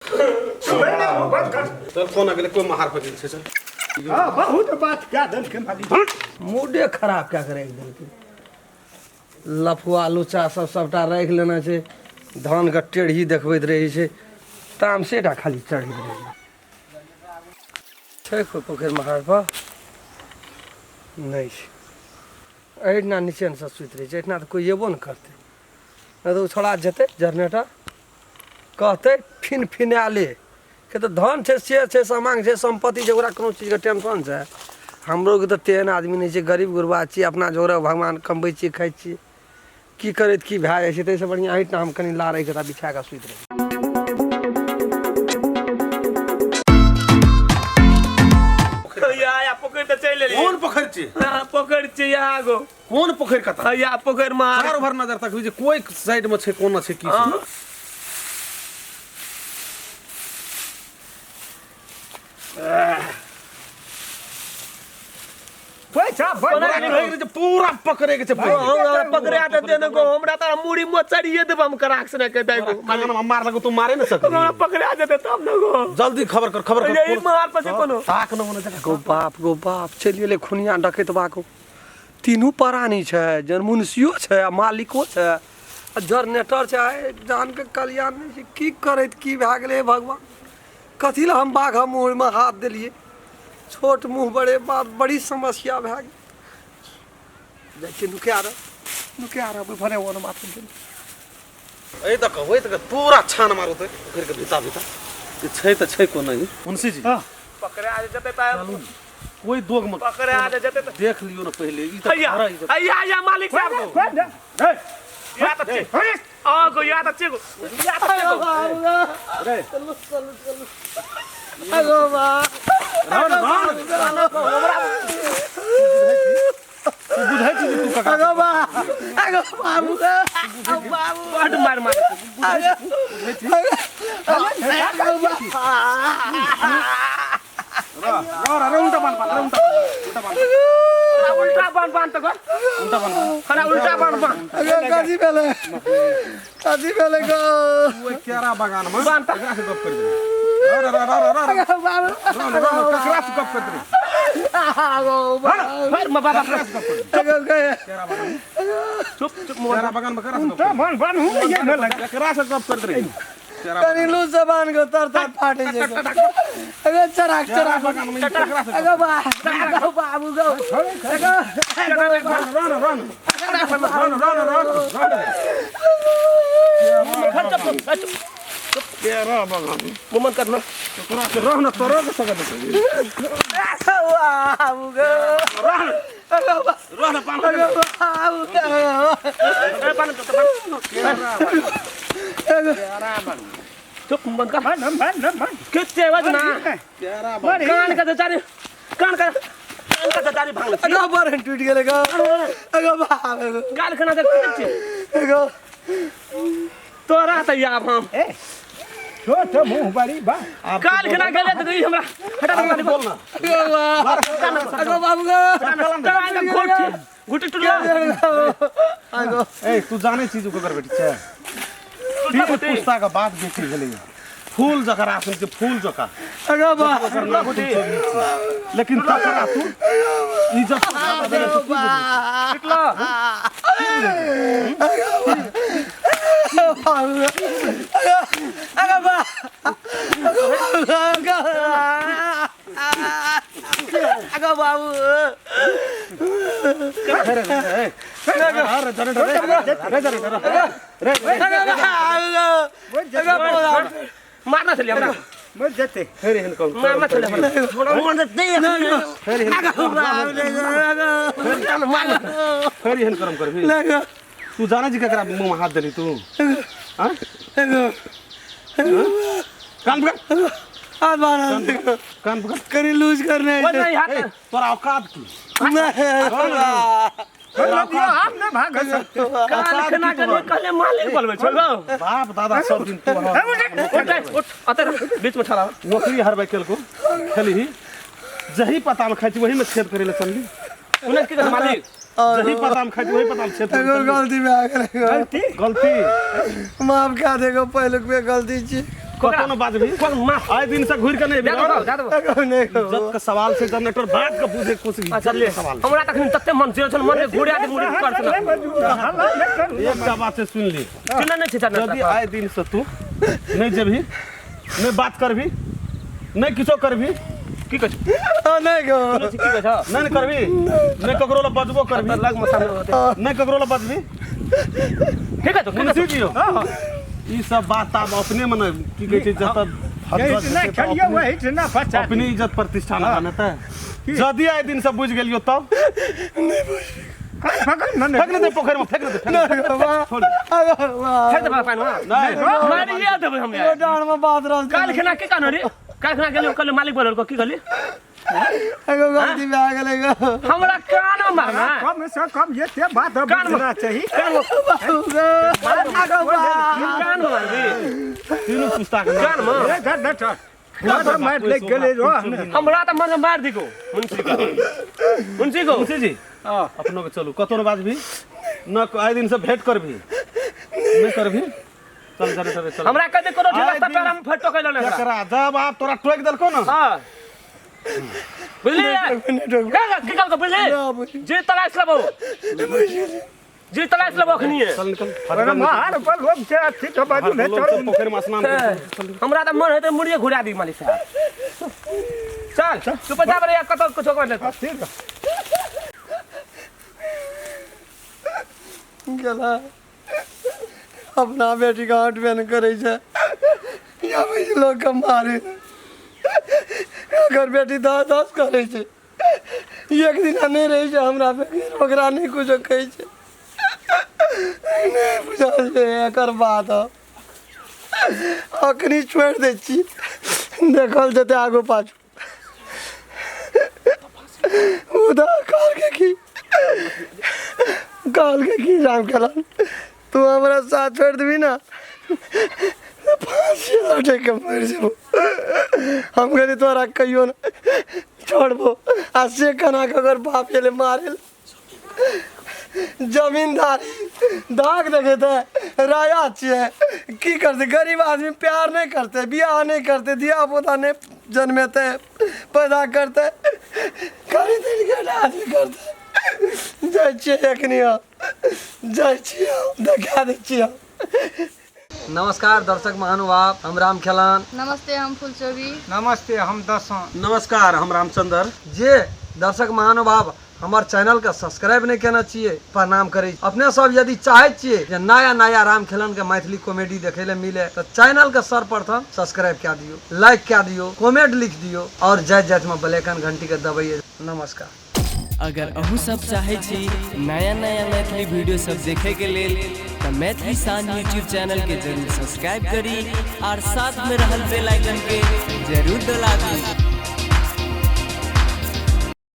चल कोना गेलै कोई महार पर गेल छै चल। हाँ बहुत बात कह देलकै मालिक। मूडे खराब कए कऽ राखि देलकै। लफुआ लुच्चा सब सबटा राखि लेने छै, धानके टेढ़ी देखबैत रहै छै, तामसेटा खाली चढ़ैत रहै छै। कोइ पोखरि महार पर नहि छै। एहिठिना निचेनसँ सुति रहै छै, एहिठिना तऽ कोइ अयबो नहि करतै। नहि तऽ ओ छोड़ा जेतै जनरेटर कहतै फिन फिनाले के तऽ धन छै, से छै, सामांग छै, सम्पत्ति छै, ओकरा कोनो चीजके टेंशन छै? हमरो के तऽ तेहन आदमी नहि छै, गरीब गुरबा छी, अपना जोगरक भगवान कमबै छी, खाइ छी, की करैत की भए जाइ छै। ताहिसँ बढ़िआँ एहिठाम हम कनि लार एक बिछा कऽ सुति रही। या पोखरि तऽ चलि एलियै। कोन पोखरि छी? हाँ, पोखरि छी यहाँ गो। कोन पोखरि कतऽ? या पोखरि मे चारू भर नजर तकबी जे कोई साइड में छै, कोना छै, की छै। पैसा पूरा कहै के छै, पूरा पकड़े के छै। हमरा पकड़ा तऽ दे ने गो, हमरा तऽ मुड़ी मोचरिए देब हम कराक से के दे गो। कान में मार लगो, तू मारे न सकबी। हमरा पकड़ा जेतै तब ने गो। जल्दी खबर कर, खबर कर। यही मार पर छै कोनो। ताक न होने जगह। गो बाप गो बाप, चलि गेलै खुनिया डकैतबा को। तीनू प्राणी छै, जनमुनसियो छै आ मालिको छै आ जनरेटर छै। आइ जानके कल्याण नहि छै। की करैत की भए गेलै हे भगवान? कथी लए हम बाघ मुँहमे हाथ देलियै? छोट मुँह बड़े बात, बड़ी समस्या भए गेल। जाइ छियै नुका रह, नुका रहबै भने ओन बात गेल। एहि दऽ कऽ, ओहि दऽ कऽ पूरा छान मारू तऽ पोखरि के भीता भीता जे छै तऽ छै कोना ई मुंशी जी। हाँ। पकड़ा जेतै तऽ कोई दोग में पकड़ा जेतै तऽ देख लियौ ने पहिले ई तऽ हैया खरा ई तऽ- हैया हैया मालिक साहब गो। या तऽ छै आ गो, या तऽ छै गो, या तऽ छै गो। तू बुझै छी जे तू ककरा बड मार मार। रह रह, उल्टा बान बान, उल्टा उल्टा बान। उल्टा बान बान तऽ गो। उल्टा बान बान। खरा उल्टा बान बान। कथी भेलै? कथी भेलै गो? ओइ केरा बगान में बान तऽ ककरा से गप कर दे? रह रह रह रह रह रह रह रह, ककरा से गप कर दे? फिर म बाबा। ककरा से गप कर दे केरा बगान में? चुप चुप। केरा बगान में ककरा से गप कर मन बन हूँ ये न लग दे? ककरा से गप कर दे केरा कनि लूज जबान गो तर तर फाटै छै गो। अगो चराक केरा चराक बगान में ई ककरा से अगो बा अगो बाबू गो अगो रह रह रह रह रह रह रह। चुप चुप। केरा बगान मुमन कर ना। तोरा से रह न, तोरा के सगा दे। बाबू गो अगो बा रह न पान। अगो बाबू गो। ए बान तो बान। चुप मुमन कर। मन मन मन। किते आवाज ना। केरा बगान। कान का जारी, कान का, कान का जारी भांग। अगो बरन टूटि गेलै गो। अगो बाबू गो। गाल खाना दे किते अगो तोरा त याब हम ए छोट मुंह बड़ी बा। काल खाना गेले त ई हमरा हटा दे। बोल ना। अगो बा अगो बाबू गो। घोटी घुटी टुटला। अगो ए तू जाने छी जो ककर बेटी छै? तीन पुस्ता के बाद बेटी भेलै फूल जका राखै छै, फूल जका। अगो बा ओकर नाम फूल चौधरी छै। लेकिन तकरा तू इज्जत अगो बा टुटला। अगो बा अगो बाबू अगो बाबू। मारना छलै हमरा। मर जेते। फेर एहन कहू। मारना छलै हमरा, मन दे। फेर एहन, फेर एहन करम करबी तू? जाने छी ककरा मुँह में हाथ देली तू? हाँ, कान पकड़। हाथ बांध। कान पकड़। करी लूज करने। वो नहीं हाथ। ए, तोरा औकात की? आप ना भाग सकते। काल खाना के कहले मालिक बोलबै छौ गो। बाप दादा सब दिन तू उठ उठ, अते बीच में ठहरा। नौकरी हरबै केलको खेलही, जही पता में खाइ छी वही में छेद करे ले चलली। उन्हें की कहै मालिक? जही पता में खाइ छी वही पता में छेद करे एगो ले चलली। गलती भए गेलै गो। गलती गलती माफ कए देगो, पहिलुक बेर गलती छी। कतो न बाजबी आइ दिन से घुरि के नहीं दे देबो दे देबो। नहीं इज्जत के सवाल से जनरेटर बात के पूछे कुछ इज्जत के सवाल। हमरा तखन तते मन छै मन में घुरिया दे मुड़ी कर छल। एकटा बात से सुन ली। सुनने नहीं छै जनरेटर। यदि आइ दिन से तू नहीं जेबही, नहीं बात करबी, नहीं किछो करबी, की कहै छै? नहीं गो की कहै छ? नहीं नहीं करबी, नहीं ककरो ला बजबो करबी, लग में सामने होते। नहीं ककरो ला बजबी। की कहै छौ? मुंशी जी ई सब बात आब अपने मन की कहै छै जतऽ अपनी इज्जत प्रतिष्ठा न बनतै। यदि आइ दिन से बुझि गेलियो तब फेंक ने दे पोखरि में, फेंक ने दे, छोड़ फेंक देबै पानि में। नहीं मारिए देबै हम यार। डाँड़ में बात रहल। काल्हि खेना की कहने रे? काल्हि खेना गेलियो कहलियो मालिक बोलल की कहली? एगो गलती भए गेलै गो। हमरा कान में मारना। कम से कम ये ते बात बुझना चाहिए। कान में कान में मारबी। तीनू पुस्ता के कान में मार लग गेलै रो। हमरा त मन में मार दिगो मुंशी को। मुंशी को मुंशी जी अपनो के चलू कतो न बाजबी न आइ दिन से भेंट करबी नहीं करबी। चल जनरेटर चल। हमरा कह दे कोनो ठीक रास्ता पर हम फटो कैलो ने एकरा जब आप तोरा टोक देलको न। हां बुझली का की कहलको बुझली? जे तलाश लेबो जे तलाश लेबो अखनिए। चल निकल। अरे मार पर लोग से अथी तो बाजू में चल पोखरि में स्नान कर। हमरा त मन हेतै मुड़िए घुरा दी मालिक साहब। चल तू पचा रे कत कुछो कर ले। ठीक गेला अपना बेटी के हाथ में करै छै आबै छै लोग के मारे। अगर बेटी दस दस करै छै एक दिना नहीं रहै छै हमरा पे ओकरा नहीं कुछो कहै छै। नहीं बुझल छै एकर बात। अखनी छोड़ि दै छी देखल जेतै आगू पाछू। उधर कहलकै की कहलकै की राम खेलन तू हमरा साथ छोड़ि देबी ना फांसी लटक के मरि जेबो। हम कहली तोरा कहियो ना छोड़बो। आ से केना के ओकर बाप एलै मारे जमींदारी दाग देखे राया छियै की करते। गरीब आदमी प्यार नहीं करते, बियाह नहीं करते, धिया पुता नहीं जन्मेते पैदा करते खरीद के आदमी करते। जाइ छियै एखनी जाइ छियै देखा दै छियै। नमस्कार दर्शक महानुभाव, हम राम खेलान। नमस्ते, हम फुलचोबी। नमस्ते, हम दसों। नमस्कार, हम रामचंद्र। जे दर्शक महानुभाव हमार चैनल के सब्सक्राइब नहीं केने छियै प्रणाम करै। अपने सब यदि चाहै छियै जे नया नया राम खेलन के मैथिली कॉमेडी देखे ले मिले तो चैनल के सर्वप्रथम सब्सक्राइब कए दियौ, लाइक कए दियौ, कमेंट लिख दियौ और जाइत जाइत में बेल आइकन घंटी के दबैयै। नमस्कार। अगर अहूँ सब चाहे छी नया नया मैथिली वीडियो सब देखे के लेल तो मैथिली शान यूट्यूब चैनल के जरूर सब्सक्राइब करी और साथ में रहल बेल आइकन के जरूर दबा दी।